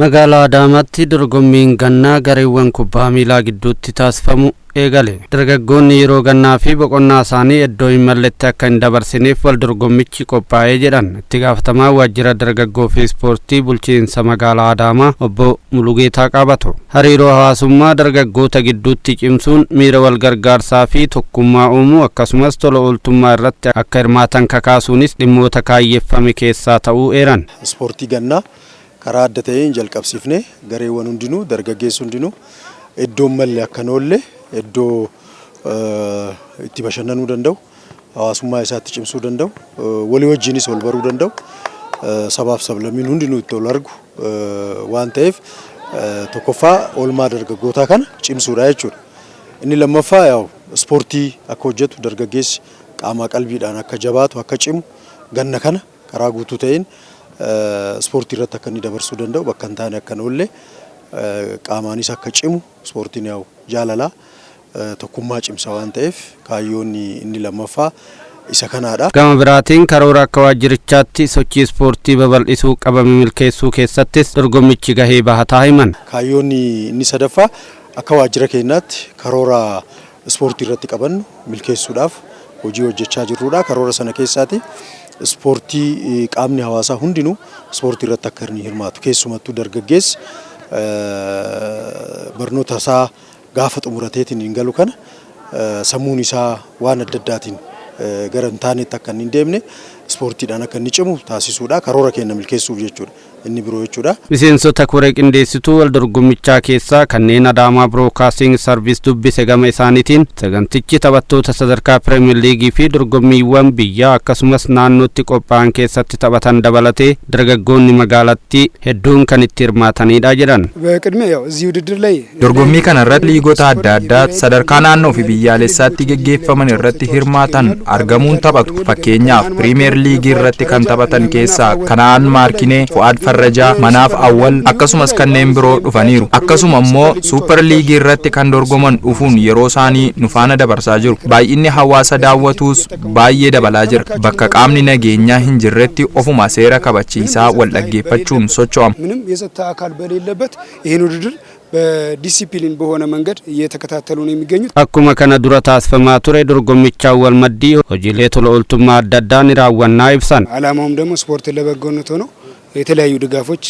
Magaalaa Adaamaatti dorgommiin gannaa gareewwan kubbaa miilaa gidduutti taasifamu eegale. Dargaggoonni yeroo gannaa fi boqonnaa isaanii iddoo hin malletti akka hin dabarsineef wal dorgommichi qophaa'ee jedhan itti gaafatamaa waajjira dargaggoo fi ispoortii bulchiinsa magaalaa Adaamaa obbo Mulugeetaa Qabato. Hariiroo hawaasummaa dargaggoota gidduutti cimsuun miira wal gargaarsaa fi tokkummaa uumuu akkasumas tola ooltummaa irratti akka hirmaatan kakaasuunis dhimmoota kaayyeffame keessaa ta'uu eeran. Ispoortii gannaa karaa adda ta'een jalqabsiifne gareewwan hundinuu dargaggeessi hundinuu iddoon malle akka hin oolle iddoo itti bashannanuu danda'u hawaasummaa isaatti cimsuu danda'u walii wajjinis wal baruu danda'u sabaaf sablammiin hundinuu itti wal argu waan ta'eef tokkoffaa oolmaa dargaggootaa kana cimsuudha jechuudha. Inni lammaffaa yaa'u ispoortii akka hojjetu dargaggeessi qaamaa qalbiidhaan akka jabaatu akka cimu ganna kana karaa guutuu ta'een ispoortii irratti akka inni dabarsuu danda'u bakka hin taane akka hin oolle qaamaanis akka cimu ispoortiin yaa'u jaalalaa tokkummaa cimsa waan ta'eef kaayyoon inni lammaffaa isa kanaadha. Gama biraatiin karoora akka waajjirichaatti sochii ispoortii babal'isuu qabame milkeessuu keessattis dorgommichi gahee bahataa himan. Kaayyoon inni sadaffaa akka waajjira keenyaatti karoora ispoortii irratti qabannu milkeessuudhaaf hojii hojjechaa jirrudha. Karoora sana keessaati ispoortii qaamni hawaasaa hundinuu ispoortii irratti akka inni hirmaatu keessumattuu dargaggeessi barnoota isaa gaafa xumurateetiin hin galu kana sammuun isaa waan adda addaatiin gara hin taanetti akka inni hin deemne ispoortiidhaan akka inni cimu taasisuudha. Karoora keenya milkeessuuf jechuudha. Inni biroo jechuudha. Miseensota koree qindeessituu wal dorgommichaa keessaa kanneen Adaamaa Broadcasting Service dubbise gama isaaniitiin sagantichi taphattoota sadarkaa Pirimeer Liigii fi dorgommiiwwan biyyaa akkasumas naannootti qophaa'an keessatti taphatan dabalatee dargaggoonni magaalattii hedduun kan itti hirmaatanidha jedhan. በቅድሚያ ያው እዚህ ውድድር ላይ Dorgommii kana irratti liigota adda addaa sadarkaa naannoo fi biyyaalessaatti geggeeffaman irratti hirmaatan argamuun taphatu. Fakkeenyaaf Piriimeer Liigii irratti kan taphatan keessaa Kana'aan Maarkinee, Fu'aad Farrajaa, Manaaf Awwal akkasumas kanneen biroo dhufaniiru. Akkasuma immoo Suupper Liigii irratti kan dorgoman dhufuun yeroo isaanii nu faana dabarsaa jiru. Baay'inni hawaasa daawwatuus baay'ee dabalaa jira. Bakka qaamni nageenyaa hin jirretti ofuma seera kabachiisaa wal dhaggeeffachuun socho'ama. ምንም የጸጥታ አካል በሌለበት ይህን ውድድር በዲሲፕሊን በሆነ መንገድ እየተከታተሉ ነው የሚገኙት። Akkuma kana dura taasifamaa ture dorgommichaan wal maddii hojiilee tola ooltummaa adda addaa ni raawwannaa ibsan. ዓላማውም ደግሞ ስፖርትን ለበጎነት ሆኖ የተለያዩ ድጋፎች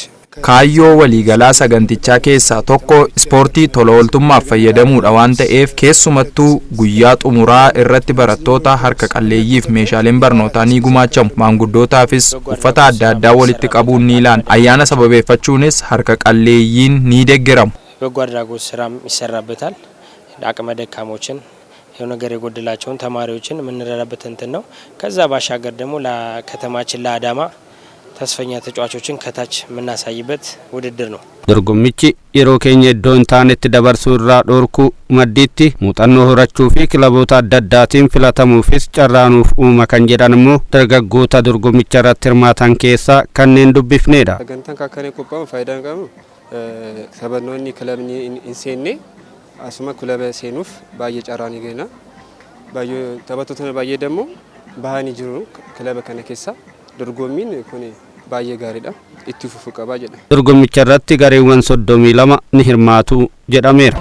Kaayyoo waliigalaa sagantichaa keessaa tokko ispoortii tola ooltummaaf fayyadamuudha waan ta'eef keessumattuu guyyaa xumuraa irratti barattoota harka qalleeyyiif meeshaaleen barnootaa ni gumaachamu. Maanguddootaafis uffata adda addaa walitti qabuun ni ilaana. Ayyaana sababeeffachuunis harka qalleeyyiin ni deeggaramu. በጎ አድራጎት ስራም ይሰራበታል። አቅመ ደካሞችን የሆነ ነገር የጎደላቸውን ተማሪዎችን የምንረዳበት እንትን ነው። ከዛ ባሻገር ደግሞ ለከተማችን ለአዳማ ተስፈኛ ተጫዋቾችን ከታች የምናሳይበት ውድድር ነው። Dorgommichi yeroo keenya iddoo hin taanetti dabarsuu irraa dhoorkuu maddiitti muuxannoo horachuu fi kilaboota adda addaatiin filatamuufis carraanuuf uuma kan jedhan immoo dargaggoota dorgommicha irratti hirmaatan keessaa kanneen dubbifnedha. Sagantaan akkanaa qophaa'u faayidaan qabu taphattoonni kilabni hin seenne asuma kilaba seenuuf baay'ee carraa ni kenna. Baay'ee taphattoota baay'ee ደግሞ bahanii jiru kilaba kana keessa dorgommiin kun baay'ee gaariidha. Itti fufuu qaba jedha. Dorgommicha irratti gareewwan 32 ni hirmaatu jedhameera.